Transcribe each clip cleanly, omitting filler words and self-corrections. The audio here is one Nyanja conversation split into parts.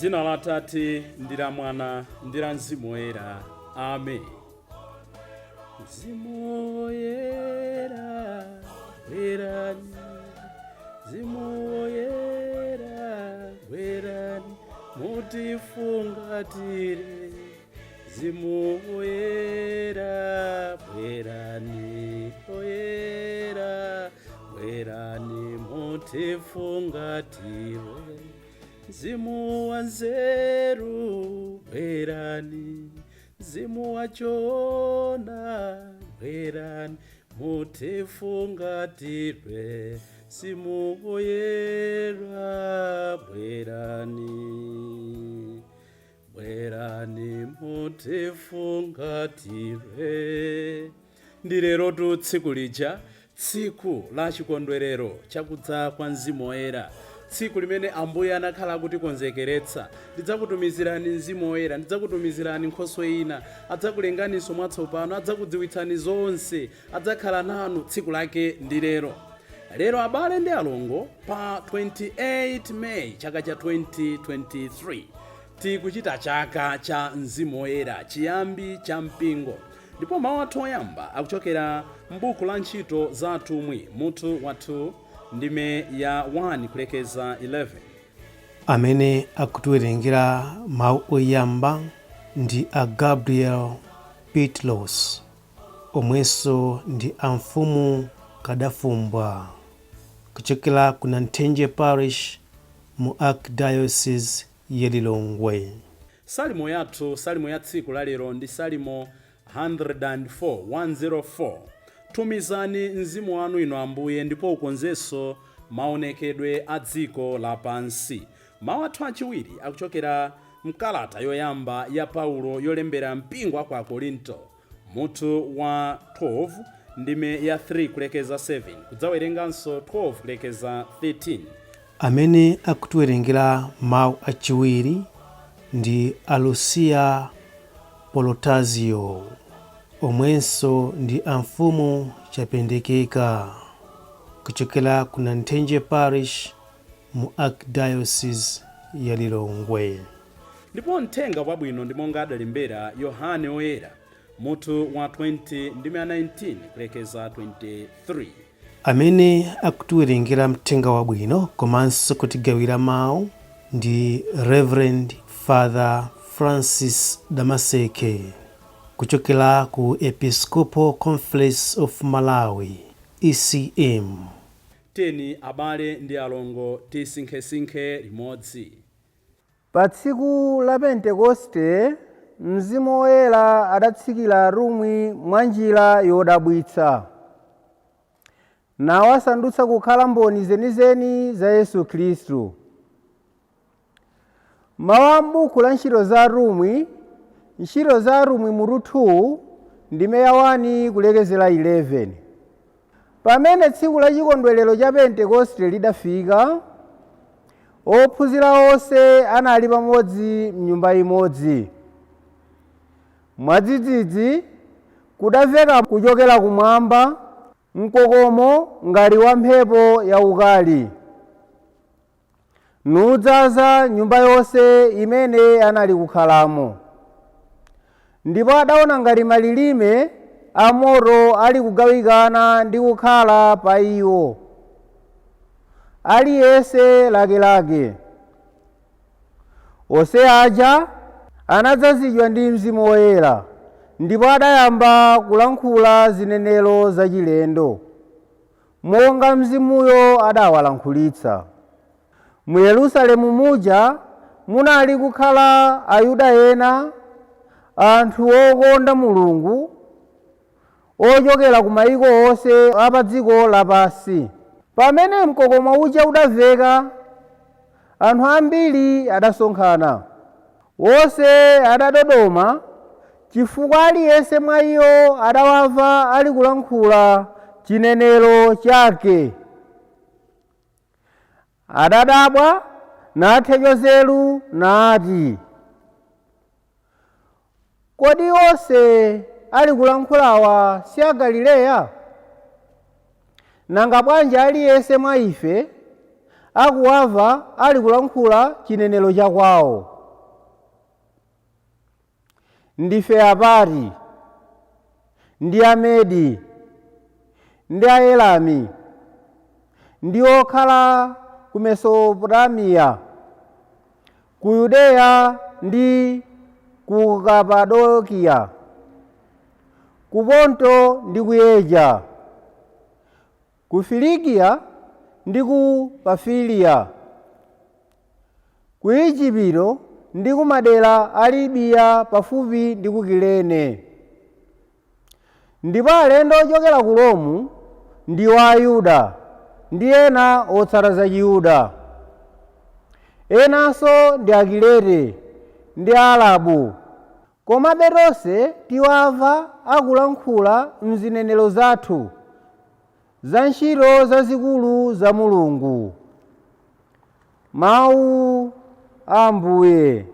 Dzina la Atate ndi la Mwana ndi la Mzimu Woyera. Amen. Mzimu Woyera, bwerani. Mzimu Woyera, bwerani, mutifungatire. Mzimu Woyera, bwerani, Woyera, bwerani, mutifungatire. Mzimu wa nzeru, bwerani. Mzimu wa choona, bwerani, mutifungatire. Mzimu Woyera, bwerani, bwerani, mutifungatire. Ndi lerotu tsiku lija, tsiku la chikondwerero chakudza kwa Mzimu Woyera, tsiku limene Ambuye anakhala akutikonzekeretsa: "Ndidzakutumizirani Mzimu Woyera, ndidzakutumizirani nkhoswe ina, adzakulenganinso mwatsopano, adzakudziwitsani zonse, adzakhala nanu." Tsiku lake ndi lero. Lero, abale ndi alongo, pa 28 May chaka cha 2023, tikuchita chaka cha Mzimu Woyera, chiyambi cha mpingo. Ndipo mawu athu oyamba akuchokera m'buku la Ntchito za Atumwi, mutu wathu, ndime ya 1 kulekeza 11. Amene akutiwerengera mawu oyamba ndi a Gabriel Pitlos, omwenso ndi a mfumu Kadafumbwa, kuchokera ku Nanthenje Parish mu Archdiocese ya Lilongwe. Salimo yathu, salimo ya tsiku la lero, ndi Salimo 104, 104. Tumizani mzimu wanu, inu Ambuye, ndipo ukonzenso maonekedwe a dziko lapansi. Mawu athu achiwiri akuchokera mkalata yoyamba ya Paulo yolembera mpingo wa ku Akorinto, mutu wa 12, ndime ya 3 kulekeza 7, kudzawerenganso 12 kulekeza 13. Amene akutiwerengera mawu achiwiri ndi a Lucia Polotazio, omwenso ndi a mfumu Chapendekeka, kuchokera ku Nanthenje Parish mu Archdiocese ya Lilongwe. Ndipo mthenga wabwino ndi monga adalembera Yohane Oyera, mutu wa 20, ndime ya 19 kulekeza 23. Amene akutiwerengera mthenga wabwino komanso kutigawira mawu ndi Reverend Father Francis Damaseke, kuchokera ku Episcopal Conference of Malawi, ECM. Tiyeni, abale ndi alongo, tisinkhesinkhe limodzi. Pa tsiku la Pentekoste, Mzimu Woyera adatsikira atumwi mwa njira yodabwitsa, nawasandutsa kukhala mboni zenizeni za Yesu Khristu. Mawu a m'buku la Ntchito za Atumwi, Ntchito za Atumwi mutu 2, ndime ya 1 kulekezera 11. Pamene tsiku la chikondwerero cha Pentekoste lidafika, ophunzira onse anali pamodzi mnyumba imodzi. Mwadzidzidzi kudamveka kuchokera kumwamba mkokomo ngati wa mphepo yaukali, nudzaza nyumba yonse imene anali kukhalamo. Ndipo adaona ngati malilime amoto ali kugawikana ndi kukhala pa iwo, aliyense lakelake. Onse aja anadzazidwa ndi Mzimu Woyera, ndipo adayamba kulankhula zinenero zachilendo monga Mzimuyo adawalankhulitsa. Mu Yerusalemu muja munali kukhala Ayuda ena, anthu okonda Mulungu, ochokera ku mayiko onse a pa dziko lapansi. Pamene mkokomo uja udamveka, anthu ambiri adasonkhana. Onse adadodoma chifukwa aliyense mwa iwo adawamva ali kulankhula chinenero chake. Adadabwa nathedwa nzeru nati, "Kodi onse ali kulankhulawa si a Galileya? Nanga bwanji aliyense mwa ife akuwamva ali kulankhula chinenero chakwawo? Ndife Apati ndi Amedi ndi Aelami ndi okhala ku Mesopotamiya, ku Yudeya ndi ku Kapadokiya, ku Ponto ndi ku Asia, ku Filigiya ndi ku Pamfiliya, ku Igupto ndi ku madera a Libiya pafupi ndi ku Kirene, ndipo alendo ochokera ku Romu ndiwo Ayuda ndi ena otsata za Chiyuda, enanso ndi Akirete ndi Aarabu. Komabe tonse tiwamva akulankhula mzinenero zathu za ntchito zazikulu za Mulungu. Mawu a Ambuye.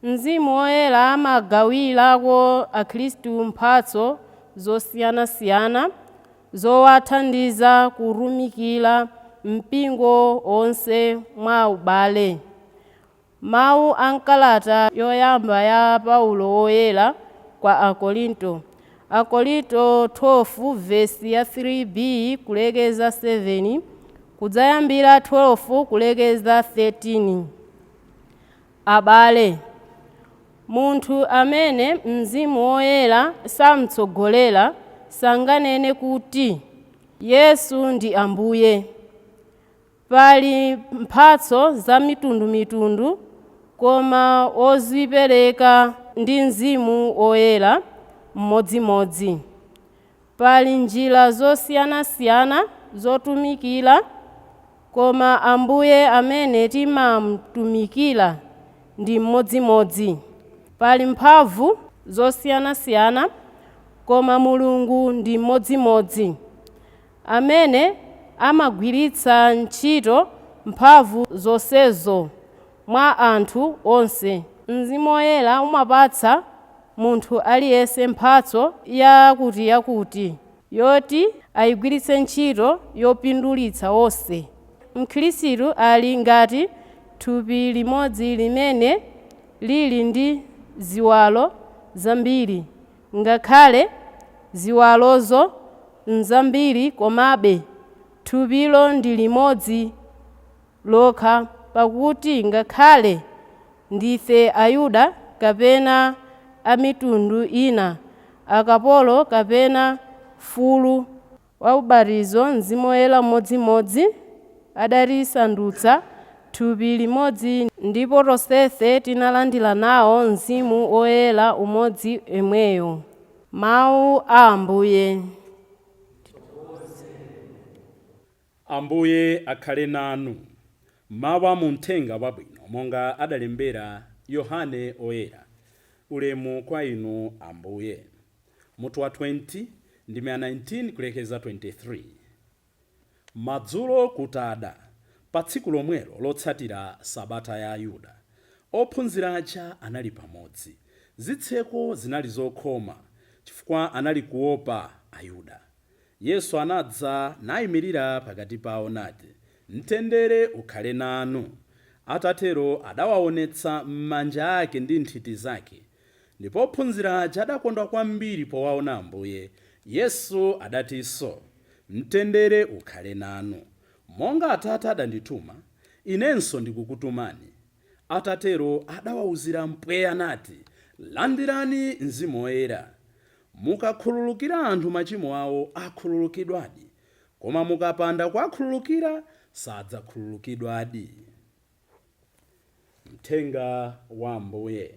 Mzimu Woyera amagawirako akhristu mphatso zosiyanasiyana zowathandiza kutumikira mpingo onse mwa ubale. Mawu a m'kalata yoyamba ya Paulo Woyera kwa Akorinto, Akorinto 12 vesi ya 3b kulekeza 7 kudzayambira 12 kulekeza 13. Abale, munthu amene Mzimu Woyera samtsogolera sanganene kuti Yesu ndi Ambuye. Pali mphatso za mitundumitundu, koma wozipereka ndi Mzimu Woyera mmodzimodzi. Pali njira zosiyanasiyana zotumikira, koma Ambuye amene timamutumikira ndi mmodzimodzi. Pali mphamvu zosiyanasiyana, koma Mulungu ndi mmodzimodzi, amene amagwiritsa ntchito mphamvu zonsezo mwa anthu onse. Mzimu Woyera umapatsa munthu aliyense mphatso yakutiyakuti yoti ayigwiritse ntchito yopindulitsa onse. Mkhristu ali ngati thupi limodzi limene lili ndi ziwalo zambiri, ngakhale ziwalozo n'zambiri, komabe thupilo ndi limodzi lokha, pakuti ngakhale ndife Ayuda kapena a mitundu ina, akapolo kapena mfulu wa ubatizo, Mzimu Woyera mmodzimodzi adatisandutsa thupi limodzi, ndipo tonsefe tinalandira nawo Mzimu Woyera umodzi yemweyo. Mawu a Ambuye. Ambuye akhale nanu. Mawu a muthenga wabwino monga adalembera Yohane Oyera. Ulemu kwa inu, Ambuye. Mutu wa 20, ndime ya 19 kulekeza 23. Madzulo kutada pa tsiku lomwelo lotsatira sabata ya Ayuda, ophunzira aja anali pamodzi. Zitseko zinali zokhoma chifukwa anali kuopa Ayuda. Yesu anadza nayimirira pakati pawo nati, "Mtendere ukhale nanu." Atatero adawaonetsa manja ake ndi nthiti zake. Ndipo ophunzira aja adakondwa kwambiri powaona Ambuye. Yesu adatinso, "Mtendere ukhale nanu. Monga Atate adandituma, inenso ndikukutumani." Atatero adawawuzira mpweya nati, "Landirani Mzimu Woyera. Mukakhululukira anthu machimo awo, akhululukidwadi, koma mukapanda kuwakhululukira, sadzakhululukidwadi." Mthenga wa Ambuye.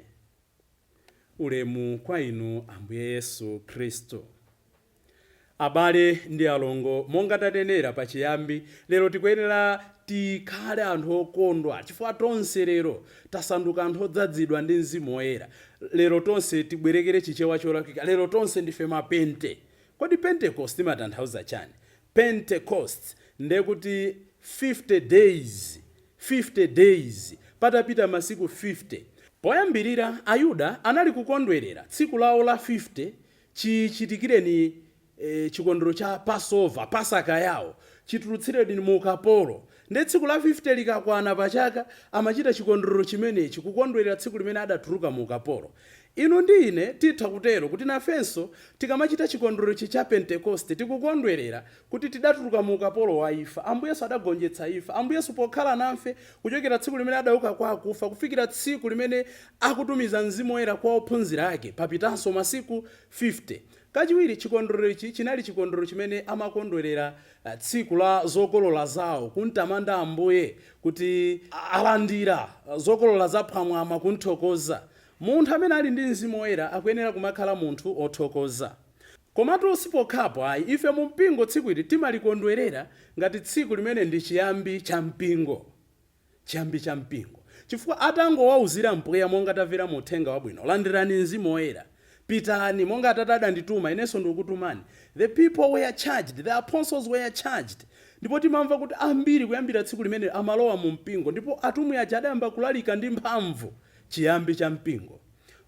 Ulemu kwa inu, Ambuye Yesu Khristu. Abale ndi alongo, monga tanenera pachiyambi, lero tikuyenera tikhale anthu okondwa chifukwa tonse lero tasanduka anthu odzazidwa ndi Mzimu Woyera. Lero tonse, tibwerekere Chichewa cholakwika, lero tonse ndife mapente. Kodi Pentecost imatanthauza chani? Pentecost ndekuti 50 days, 50 days, patapita masiku 50. Poyambirira Ayuda anali kukondwerera tsiku lawo la 50 chichitikireni chikondwerero cha Passover, Pasaka yawo. Chitulutsireni mu ukapolo. Ndi tsiku la 50 likakwana pachaka, amachita chikondwerero chimenechi kukondwerera tsiku limene adatuluka mu ukapolo. Inu ndi ine titha kutero kuti nafenso tikamachita chikondwerero cha Pentekoste, tikukondwerera kuti tidatuluka mu ukapolo wa imfa. Ambuye Yesu adagonjetsa imfa. Ambuye Yesu pokhala nafe kuchokera tsiku limene adauka kwa akufa kufikira tsiku limene akutumiza Mzimu Woyera kwa ophunzira ake, papitanso masiku 50. Kachiwiri, chikondwerero ichi chinali chikondwerero chimene amakondwerera tsiku la zokolola zawo, kuntamanda Ambuye kuti alandira zokolola zaphwamwamwa, kunthokoza. Munthu amene ali ndi Mzimu Woyera akuyenera kumakhala munthu othokoza. Komatu sipokhapo ayi, ife mu mpingo tsiku ili timalikondwerera ngati tsiku limene ndi chiyambi cha mpingo. Chiyambi cha mpingo, chifukwa atangowauzira mpweya, monga tamvera mu uthenga wabwino, "Landirani Mzimu Woyera, pitani, monga Atate adandituma, inenso ndikukutumani." The people were charged, the apostles were charged, ndipo timamva kuti ambiri kuyambira tsiku limene amalowa mu mpingo, ndipo atumwi aja adayamba kulalika ndi mphamvu. Chiyambi cha mpingo.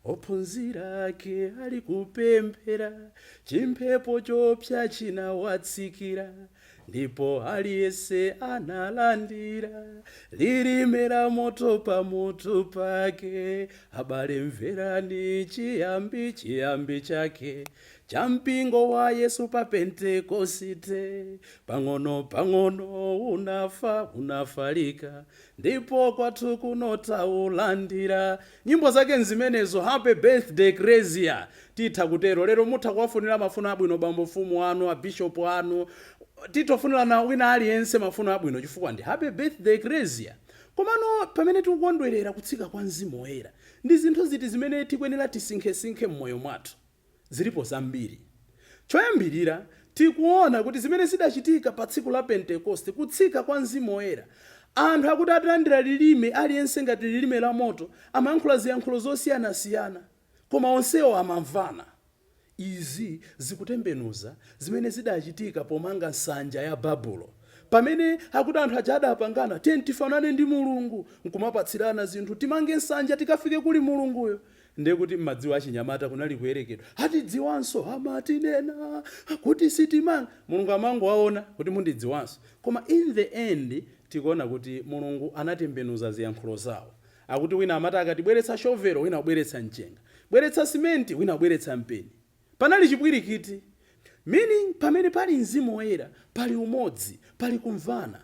Ophunzira ake ali kupemphera, chimphepo chopsa chinawatsikira, ndipo aliyense analandira lilime la moto pamutu pake. Abale, mverani chiyambi, chiyambi chake cha mpingo wa Yesu pa Pentekosite. Pang'ono pang'ono unafa, unafalika, ndipo kwathu kuno taulandira. Nyimbo zake nzimenezo. Happy birthday, Ecclesia. Titha kutero lero, mutha kuwafunira mafuno abwino bambo mfumu anu, abishopu anu, titofunirana wina aliyense mafuno abwino chifukwa ndi happy birthday, Ecclesia. Komano pamene tikukondwerera kutsika kwa Mzimu Woyera, ndi zinthu ziti zimene tikuyenera tisinkhesinkhe m'moyo mwathu? Zilipo zambiri. Choyambirira, tikuona kuti zimene zidachitika pa tsiku la Pentekoste, kutsika kwa Mzimu Woyera, anthu akuti atalandira lilime, aliyense ngati lilime la moto, amayankhula ziyankhulo zosiyanasiyana, koma onsewo amamvana. Izi zikutembenuza zimene zidachitika pomanga nsanja ya Babulo, pamene akuti anthu aja adapangana, "Tiye tifanane ndi Mulungu," nkumapatsirana zinthu, "Timange nsanja tikafike kuli Mulunguyo." Ndiye kuti mmadziwo achinyamata kunali kuyerekedwa, "Atidziwanso, amatinena kuti sitimanga." Mulungu amangowaona kuti mundidziwanso. Koma in the end tikuona kuti Mulungu anatembenuza ziyankhulo zawo. Akuti wina amati akati, "Bweretsa shovelo," wina kubweretsa mchenga, "Bweretsa simenti," wina kubweretsa mpeni. Panali chipwirikiti. Meaning, pamene pali Mzimu Woyera pali umodzi, pali kumvana.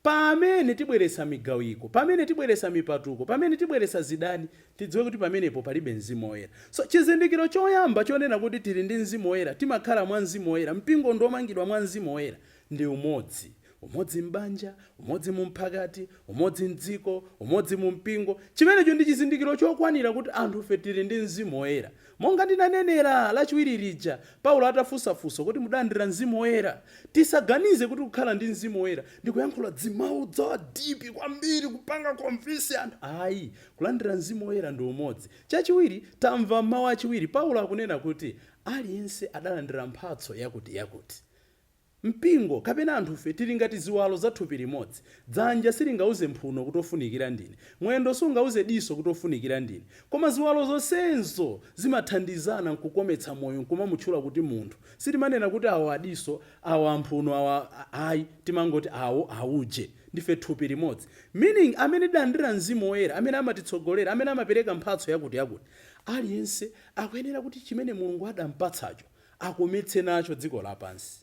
Pamene tibweretsa migawiko, pamene tibweretsa mipatuko, pamene tibweretsa zidani, tidziwe kuti pamenepo palibe Mzimu Woyera. So chizindikiro choyamba chonena kuti tili ndi Mzimu Woyera, timakhala mwa Mzimu Woyera, mpingo ndiomangidwa mwa Mzimu Woyera, ndi umodzi. Umodzi m'banja, umodzi mu mphakati, umodzi mdziko, umodzi mu mpingo. Chimenecho ndi chizindikiro chokwanira kuti anthufe tili ndi Mzimu Woyera. Monga ndinanenera Lachiwiri lija, Paulo atafunsafunsa kuti, "Mudalandira Mzimu Woyera?" Tisaganize kuti kukhala ndi Mzimu Woyera ndikuyankhula dzimawu za deep kwambiri, kupanga convince anthu. Ayi, kulandira Mzimu Woyera ndi umodzi. Chachiwiri, tamva mawu achiwiri, Paulo akunena kuti aliyense adalandira mphatso yakuti yakuti. Mpingo kapena anthufe tili ngati ziwalo za thupi limodzi. Dzanja silingauze mphuno kuti ofunikira ndine, mwendo sungauze diso kuti ofunikira ndine, koma ziwalo zonsezo zimathandizana nkukometsa moyo, nkumamutchula kuti munthu. Sitimanena kuti awo adiso, awo amphuno, awa ayi, timangoti awo auje. Ndife thupi limodzi. Meaning, amene tidalandira Mzimu Woyera, amene amatitsogolera, amene amapereka mphatso yakuti yakuti, aliyense akuyenera kuti chimene Mulungu adampatsacho akometse nacho dziko lapansi.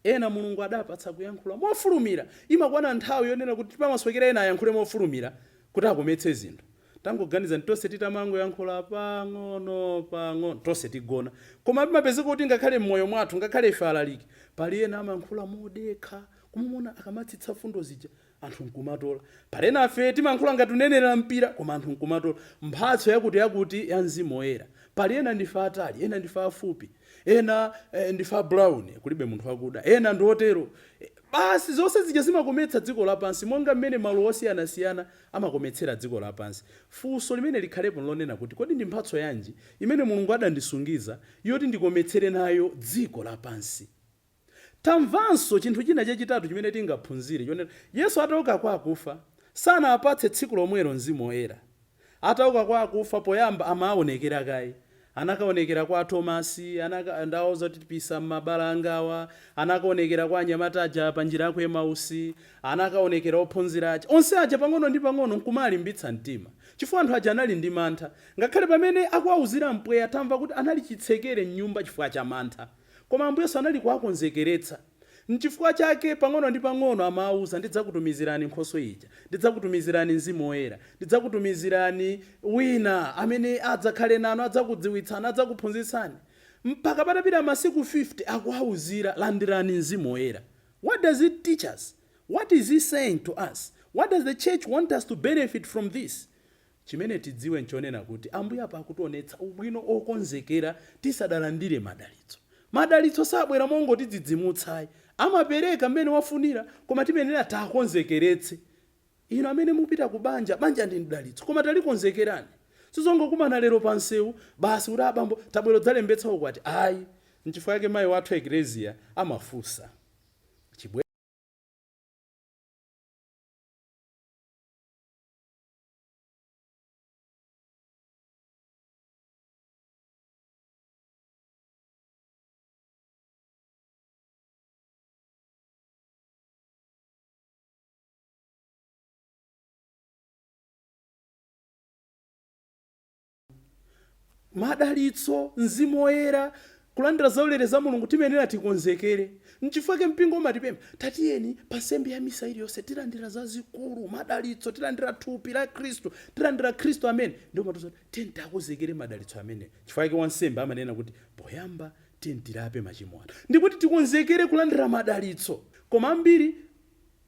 Ena Mulungu adapatsa kuyankhula mofulumira. Imakwana nthawi yonena kuti pamaswekera ena ayankhule mofulumira kuti akometse zinthu. Tangoganiza, tonse titamangoyankhula pang'ono pang'ono, tonse tigona. Koma pamapezeka kuti ngakhale m'moyo mwathu, ngakhale ife alaliki, pali ena amayankhula modekha, kumumona akamatsitsa fundo zija, anthu nkumatola. Pali ena afe timayankhula ngati unenera mpira, koma anthu nkumatola. Mphatso yakuti yakuti ya Mzimu Woyera. Pali ena ndife atali, ena ndife afupi, ena ndife a brown, kulibe munthu wakuda, ena ndi otero. Basi, zonse zija zimakometsa dziko lapansi, monga mmene maluwa osiyanasiyana amakometsera dziko lapansi. Funso limene likhalepo lonena kuti, kodi ndi mphatso yanji imene Mulungu adandisungiza yoti ndikometsere nayo dziko lapansi? Tamvanso chinthu china chachitatu chimene tingaphunzire chonena, Yesu atauka kwa akufa sanapatse tsiku lomwelo Mzimu Woyera. Atauka kwa akufa, poyamba amaonekera kaye. Anakaonekera kwa Tomasi, ndawauza kuti pisa m'mabala angawa. Anakaonekera kwa anyamata aja pa njira ya ku Emausi. Anakaonekera ophunzira aja onse aja pang'ono ndi pang'ono nkumalimbitsa mtima, chifukwa anthu aja anali ndi mantha. Ngakhale pamene akuwauzira mpweya, tamva kuti anali chitsekere mnyumba chifukwa cha mantha, koma Ambuye Yesu anali kuwakonzekeretsa. Nchifukwa chake pang'ono ndi pang'ono amawauza, ndidzakutumizirani nkhoswe ija, ndidzakutumizirani Mzimu Woyera, ndidzakutumizirani wina amene adzakhale nanu, adzakudziwitsani, adzakuphunzitsani. Mpaka patapita masiku 50 akuwauzira, landirani Mzimu Woyera. What does it teach us? What is he saying to us? What does the church want us to benefit from this? Chimene tidziwe nchonena kuti Ambuye apa akutionetsa ubwino okonzekera tisadalandire madalitso. Madalitso sabwera mongotidzidzimutsa ayi. Amapereka mmene wafunira, koma timayenera takonzekeretse. Inu amene mupita ku banja, banja ndi mdalitso, koma talikonzekerani. Sizongokumana lero pa msewu basi kuti abambo tabwera kudzalembetsa ukwati, ayi. Nchifukwa chake mayi wathu Eklesia amafunsa Madalitso, Mzimu Woyera, kulandira zaulere za Mulungu, timayenera tikonzekere. Nchifukwa chake mpingo umatipempha, tatiyeni pa nsembe ya misa iliyonse tilandira zazikulu, madalitso, tilandira thupi la Khristu, tilandira Khristu amene. Ndiye umatiuza kuti tiyeni tiakonzekere madalitso amene. Chifukwa chake wansembe amanena kuti poyamba tiyeni tilape machimo athu, ndikuti tikonzekere kulandira madalitso. Koma ambiri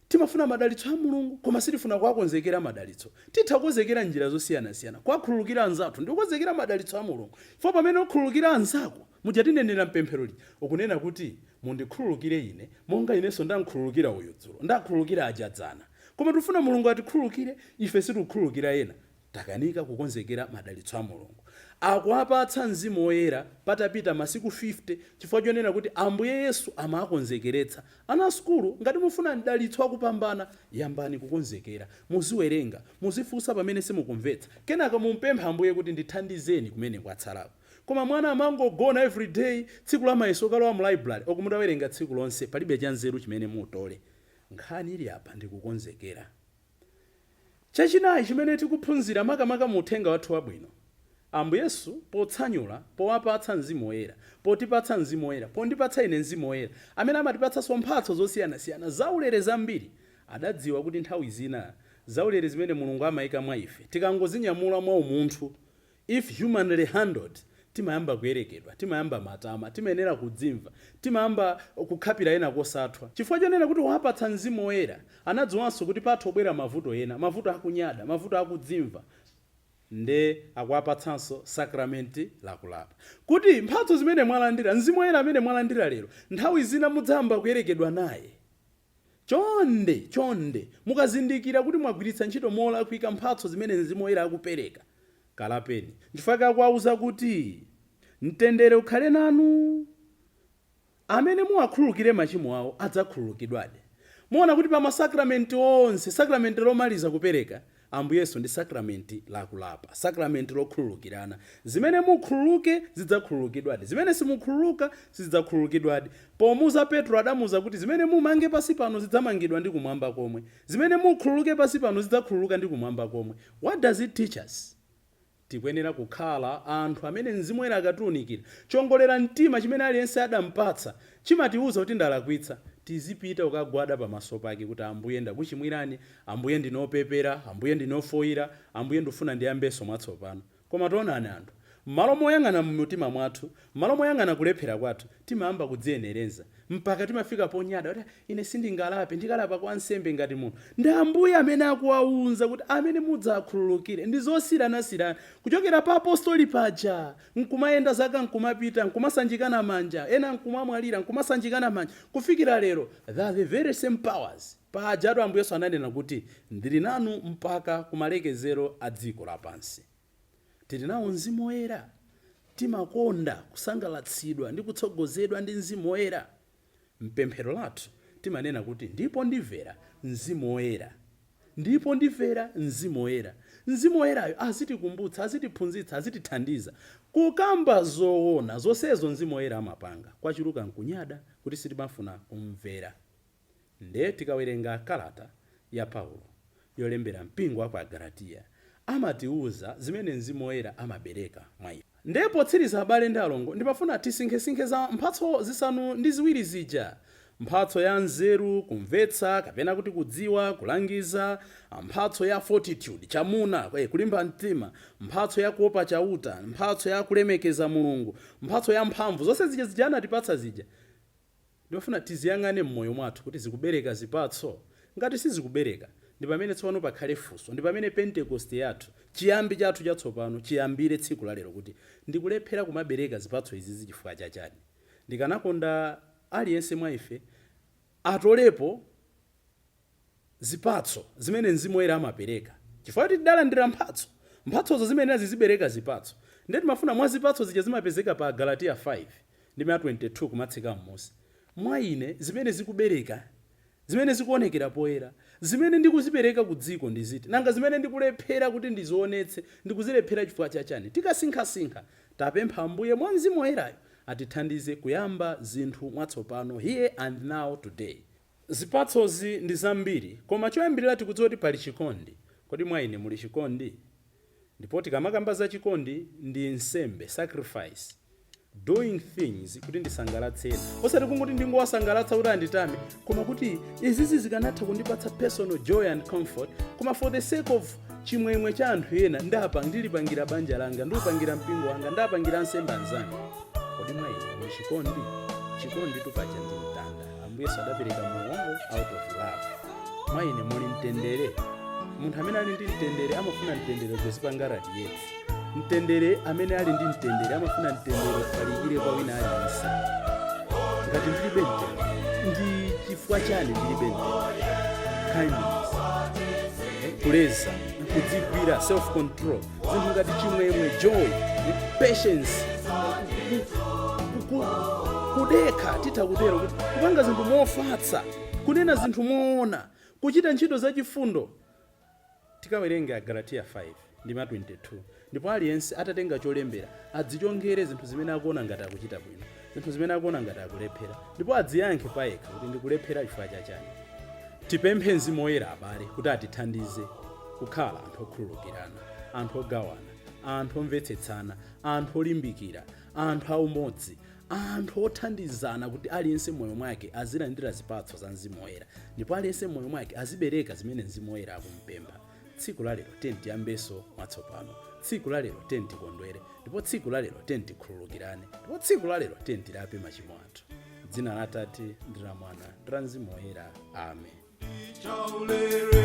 timafuna madalitso a Mulungu, koma sitifuna kuwakonzekera madalitso. Titha kukonzekera m'njira zosiyanasiyana. Kuwakhululukira anzathu ndi kukonzekera madalitso a Mulungu. Chifukwa pamene ukhululukira anzako, muja tinenera m'pemphero lija, ukunena kuti, Mundikhululukire ine, monga inenso ndamkhululukira uyu dzulo, ndakhululukira aja dzana. Koma tikufuna Mulungu atikhululukire, ife sitikukhululukira ena. Takanika kukonzekera madalitso a Mulungu. Akuwapatsa Mzimu Woyera patapita masiku 50 chifukwa chonena kuti Ambuye Yesu amawakonzekeretsa. Ana a sukulu, ngati mufuna mdalitso wakupambana, yambani kukonzekera. Muziwerenga, muzifunsa pamene simukumvetsa. Kenaka mumpemphe Ambuye kuti ndithandizeni kumene kwatsalako. Koma mwana amangogona everyday, tsiku la mayeso kalowa mu library, oko mutawerenga tsiku lonse palibe chanzeru chimene mutole. Nkhani ili apa ndi kukonzekera. Chachinayi chimene tikuphunzira makamaka mu uthenga wathu wabwino, Ambuye Yesu potsanyula, powapatsa Mzimu Woyera, potipatsa Mzimu Woyera, pondipatsa ine Mzimu Woyera, amene amatipatsanso mphatso zosiyanasiyana, zaulere zambiri, adadziwa kuti nthawi zina zaulere zimene Mulungu amaika mwa ife, tikangozinyamula mwa umunthu, if humanly handled, timayamba kuyerekedwa, timayamba matama, timayenera kudzimva, timayamba kukhapira ena kosathwa. Chifukwa chonena kuti wapatsa Mzimu Woyera, anadziwanso kuti patha kubwera mavuto ena, mavuto akunyada, mavuto akudzimva, nde akuwapatsanso sakramenti lakulapa. Kuti mphatso zimene mwalandira, Mzimu Woyera amene mwalandira lero, nthawi zina mudzayamba kuyerekedwa naye. Chonde, chonde, mukazindikira kuti mwagwiritsa ntchito molakwika mphatso zimene Mzimu Woyera akupereka, kalapeni. Nchifukwa chake akuwauza kuti, Mtendere ukhale nanu. Amene muwakhululukire machimo awo adzakhululukidwadi. Muona kuti pa masakramenti onse, sakramenti lomaliza kupereka Ambuye Yesu ndi sakramenti la kulapa, sakramenti lokhululukirana. Zimene mukhululuke zidzakhululukidwadi, zimene simukhululuka sizidzakhululukidwadi. Pomuuza Petro adamuuza kuti zimene mumange pansi pano zidzamangidwa ndi kumwamba komwe, zimene mukhululuke pansi pano zidzakhululuka ndi kumwamba komwe. What does it teach us? Tikuyenera kukhala anthu amene Mzimu Woyera akatiunikira, chiongolera mtima chimene aliyense adampatsa chimatiuza kuti ndalakwitsa, tizipita kukagwada pamaso pake kuti Ambuye ndakuchimwirani, Ambuye ndine opepera, Ambuye ndine ofoira, Ambuye ndifuna ndiyambenso mwatsopano. Koma taonani anthu, mmalo moyang'ana mmutima mwathu, mmalo moyang'ana kulephera kwathu, timayamba kudziyenerenza mpaka timafika ponyada kuti ine sindingalape, ndikalapa kwa ansembe ngati munthu. Ndi Ambuye amene akuwaunza kuti amene mudzakhululukire ndi zosiyanasiyana kuchokera pa apostoli paja nkumayenda zaka nkumapita nkumasanjikana manja, ena nkumamwalira nkumasanjikana manja kufikira lero, they are the very same powers. Pajatu Ambuye Yesu ananena kuti ndili nanu mpaka kumalekezero a dziko lapansi. Tili nawo Mzimu Woyera? Timakonda kusangalatsidwa ndi kutsogozedwa ndi Mzimu Woyera? M'pemphero lathu timanena kuti ndipo ndimvera Mzimu Woyera. Ndipo ndimvera Mzimu Woyera. Mzimu Woyerayo azitikumbutsa, azitiphunzitsa, azitithandiza kukamba zoona. Zonsezo Mzimu Woyera amapanga. Kwachuluka nkunyada kuti sitimafuna kumvera. Nde tikawerenga kalata ya Paulo yolembera mpingo wa ku Agalatiya, amatiuza zimene Mzimu Woyera amabereka mwa ife. Nde potsiriza, abale ndi alongo, ndimafuna tisinkhesinkhe za mphatso zisanu ndi ziwiri zija: mphatso ya nzeru, kumvetsa kapena kuti kudziwa, kulangiza, mphatso ya fortitude, chamuna, kulimba mtima, mphatso ya kuopa Chauta, mphatso ya kulemekeza Mulungu, mphatso ya mphamvu. Zonse zija zija anatipatsa zija, ndimafuna tiziyang'ane m'moyo mwathu kuti zikubereka zipatso. Ngati sizikubereka, ndi pamene tsopano pakhale funso, ndi pamene Pentekoste yathu, chiyambi chathu chatsopano, chiyambire tsiku lalero, kuti ndikulephera kumabereka zipatso izizi chifukwa chachani? Ndikanakonda aliyense mwa ife atolepo zipatso zimene Mzimu Woyera amapereka, chifukwa kuti tidalandira mphatso. Mphatsozo zimene zizibereka zipatso. Ndiye timafuna mwa zipatso zija zimapezeka pa Galatiya 5 ndi 22 kumatsika m'musi, mwa ine zimene zikubereka, zimene zikuonekera poyera, zimene ndikuzipereka ku dziko ndi ziti? Nanga zimene ndikulephera kuti ndizionetse, ndikuzilephera chifukwa chachani? Tikasinkhasinkha, tapempha Ambuye mwa Mzimu Woyerayo atithandize kuyamba zinthu mwatsopano, here and now, today. Zipatsozi ndi zambiri, koma choyambirira tikudziwa kuti pali chikondi. Kodi mwa ine muli chikondi? Ndipo tikamakamba za chikondi, ndi nsembe, sacrifice, doing things kuti ndisangalatse ena, osati kungoti ndingowasangalatsa kuti anditame, koma kuti izizi zikanatha kundipatsa personal joy and comfort, koma for the sake of chimwemwe cha anthu ena, ndapa ndilipangira banja langa, ndiupangira mpingo wanga, ndapangira ansembe anzanga. Kodi mwa ine muli chikondi? Chikondi tupacha ndi mtanda. Ambuye Yesu adapereka moyo wawo out of love. Mwa ine muli mtendere? Munthu amene ali ndi mtendere amafuna mtendere kuzipanga radiate. Mtendere, amene ali ndi mtendere amafuna mtendere ufalikire kwa wina aliyense. Ngati ndilibe mtendere, ndi chifukwa chani ndilibe mtendere? Kindness, kuleza, kudzigwira, self control, zinthu ngati chimwemwe, joy, patience, kudekha, titha kutero kuti kupanga zinthu mofatsa, kunena zinthu moona, kuchita ntchito zachifundo. Tikawerenge Agalatiya 5 ndi ma 22, ndipo aliyense atatenga cholembera adzichongere zinthu zimene akuona ngati akuchita bwino, zinthu zimene akuona ngati akulephera, ndipo adziyankhe payekha kuti ndikulephera chifukwa chachani. Tipemphe Mzimu Woyera, abale, kuti atithandize kukhala anthu okhululukirana, anthu ogawana, anthu omvetsetsana, anthu olimbikira, anthu aumodzi, anthu othandizana, kuti aliyense moyo mwake azilandira zipatso za Mzimu Woyera, ndipo aliyense moyo mwake azibereka zimene Mzimu Woyera akumpempha. Tsiku la lero tiye tiyambenso mwatsopano. Tsiku la lero tiye tikondwere, ndipo tsiku la lero tiye tikhululukirane, ndipo tsiku la lero tiye tilape machimo athu. Dzina la Atate ndi la Mwana ndi la Mzimu Woyera, amen. Chaulere.